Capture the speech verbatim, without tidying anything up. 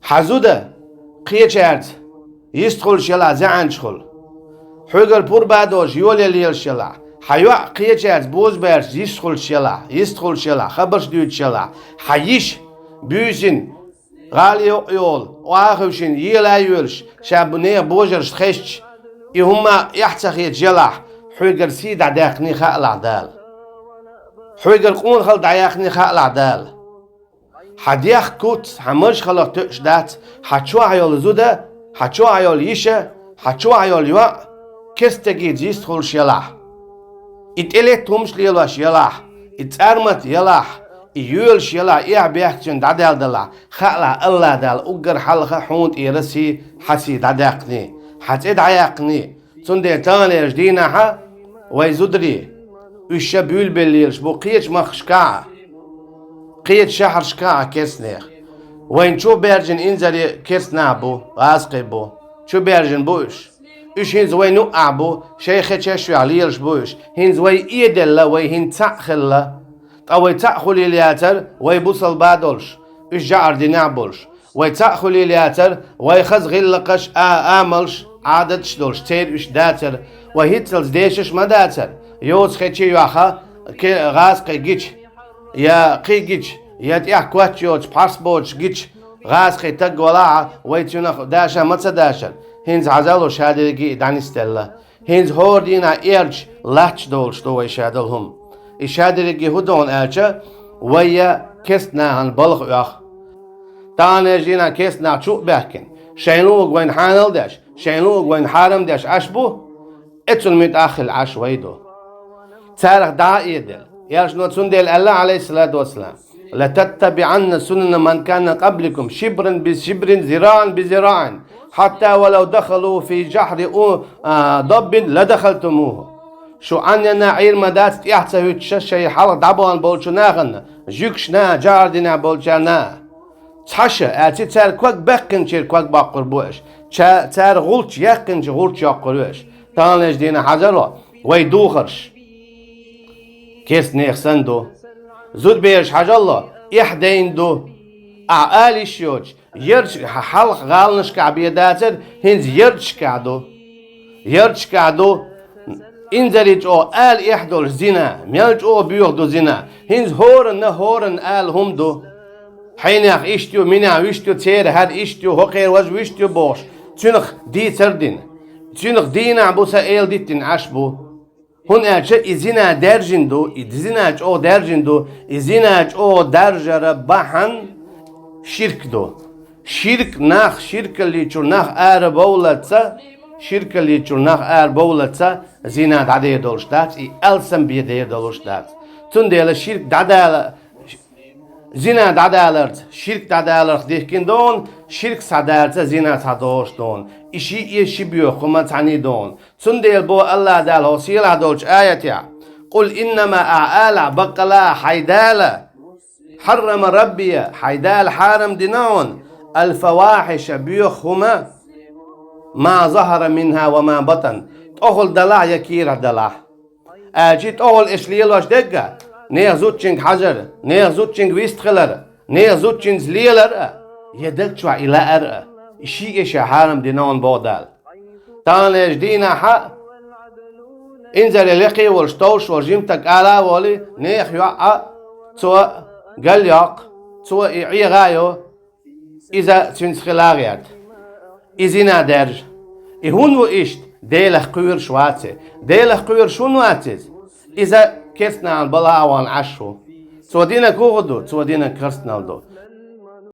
Хьан зуда кхечаьрца йистхуьлуш елахь, зӀаьнча хуьлу. Хьоьгара пурба а долуш йолаелла лелаш елахь. Хьан йоӀ кхечаьрца бозабаьрча йистхуьлуш елахь, йистхуьлуш елахь, хабарш дуьйцуш елахь. Хьан йиша буьйсанна гӀала йокъа йолу, охьахевшина ела а йоьлуш, ша бу-, нехан божаршна хезча, и хӀумма эхь ца хеташ елахь, хьоьгара сий дӀадаьккхина хаалахь Дала. Хьоьгара къонахалла дӀаяьккхина хаалахь Дала. Хьан дехха куц хьан мажа халахь тоьуш дац, хьан чохь йолу зуда, хьан чохь йолу йиша, хьан чохь йолу йоӀ керстанеца йистхуьлуш елахь. И тӀелетта хӀумаш лелош елахь, и цӀармат елахь, и йоьлуш елахь, эхь-бехк цуьнан дӀадаьлла далахь, хаалахь АллахӀ Дала уггар хьалха хьуна тӀера сий, хьан сий дӀадаьккхина, хьан цӀе дӀаяьккхина. Цундела таханлерчу дийнахьа вай зударий, уьш ша буьйлабелла лелаш бу кхечу махкашкахь а, кхечу шахьаршкахь а керстанех. Вайна чу баьржина инзаре керстанах бу, гӀазкхий бу. Чу баьржина бу уьш. Уьш хӀинца вайна юкъахь бу, шайн хечеш а йохь лелаш бу уьш. ХӀинца вай эделла, вай хӀинца цхьаъ хилла. Ткъа вай цхьаъ хуьлийла яцара, вай бусалба а долуш, уьш жӀар динехь а болуш. Вай цхьаъ хуьлийла яцара, вай хаза гӀиллакхаш а, амалш, Ӏадаташ а долуш, церан уьш дацара, вай хӀинццалц дешаш а ма дацара, йоцу хечий йохьа, ке-, гӀазкхий гича, я кхин гича, я тӀехь коч йоцуш, пхьарс боцуш гича, гӀазкхий таг валахьа, вай цуьнах даша ма ца дашара, хӀинца хьажал ша дерриге а дӀанисделла. ХӀинца хӀора дийнахь эрча латташ долуш ду вай ша долу хӀума. И ша дерриге хӀун ду аьлча, вай я керстанахана балха оьху. Таханлерчу дийнахь керстанах чу а баьхкина, шайн луъург вайна хьанал деш, шайн луъург вайна хьарам деш Ӏаш бу, эцунна муьтӀахь хила Ӏаш вай ду. Царах дӀа а эделла, элчано цундела аьлла, Ӏалайхиссалату вассалам: «لتتبعن سنن من كان قبلكم شبرا بشبر ذراعا بذراع حتى ولو دخلوا في جحر أ-، آ، ضب لدخلتموه». Шу Ӏаннена Ӏийр ма дац тӀаьхьа ца хӀуьттуш шайн хьалха дӀабахана болчу нахана, жуьгташна а, жӀар динехь болчарна а. Цхьа ша, аьлча цара ког баьккхинчуьра ког боккхур бу аша, ца-, цара гӀулч яьккхинчу гӀулч йоккхур ю аша. Таханлерчу дийнахь хьажал, вай духарш керстанех санна ду. Зудабераш хьажал, эхь дайна ду. Ахь ала йиш йоцуш, ярташ-, хьалха гӀаланашкахь бен дацара, хӀинца ярташкахь ду. Ярташкахь ду. Инзаре чӀогӀа ала эхь долуш зина, мел чӀогӀа боьха ду зина. ХӀинца хӀоранна, хӀоранна ала хӀума ду. Хьенех иштта ю, минех вуьшта ю, церан хӀара иштта ю, хӀокхеран важа вуьшта ю бохуш, цуьнах дийцар а дина. Цуьнах дийнахь бу сан эладиттина Ӏаш бу. ХӀунда аьлча и зина даьржина ду, и зина чӀогӀа даьржина ду, и зина чӀогӀа даржара бахьана ширк ду. Ширк нах, ширкалличуьра нах арабовлаца, ширкалличуьра нах арабовлаца, зина дӀадер долуш дац, и алсам бен дер долуш дац. Цундела ширк дӀадала, зина дӀадаларца, ширк дӀадаларх дихкина ду хьуна, ширк схьадаларца зина схьадогӀуш ду хьуна. И шиъ а, ши боьха хӀума цхьаьний ду хьуна. Цундела боху АллахӀ Дала хӀокху сийлахь долчу аятехь: «Къул иннама», ахь ала, баккъала, хьайн Дала, «хьаррама Рабби», хьайн Дала хьарам дина хьуна, «аль-фавахьиша», боьха хӀума, «ма захьара минхьа ва ма батан», тӀехула далахь я кийрахь далахь. Аьлча тӀехула аша лелош дерг а, нехан зудчуьнга хьажар, нехан зудчуьнга вистхилар, нехан зудчуьнца лелар а, я даг чохь и лаар а, и шиъ а ша хьарам дина хьуна боху Дала. Таханлерчу дийнахьа инзаре лекхе а волуш, товш волу жима стаг ала а волий, нехан йоӀ а, цо гал йоккху, цо и Ӏеха а йо, иза цуьнца хила а гӀерта. И зина даьржа. И хӀунда ву иштта? Делах кхоьруш вац и. Делах кхоьруш хӀунда вац иза? Иза керстанахана балха а вахана Ӏаш ву. Цо динарг хӀун ду? Цо динарг керстаналла ду.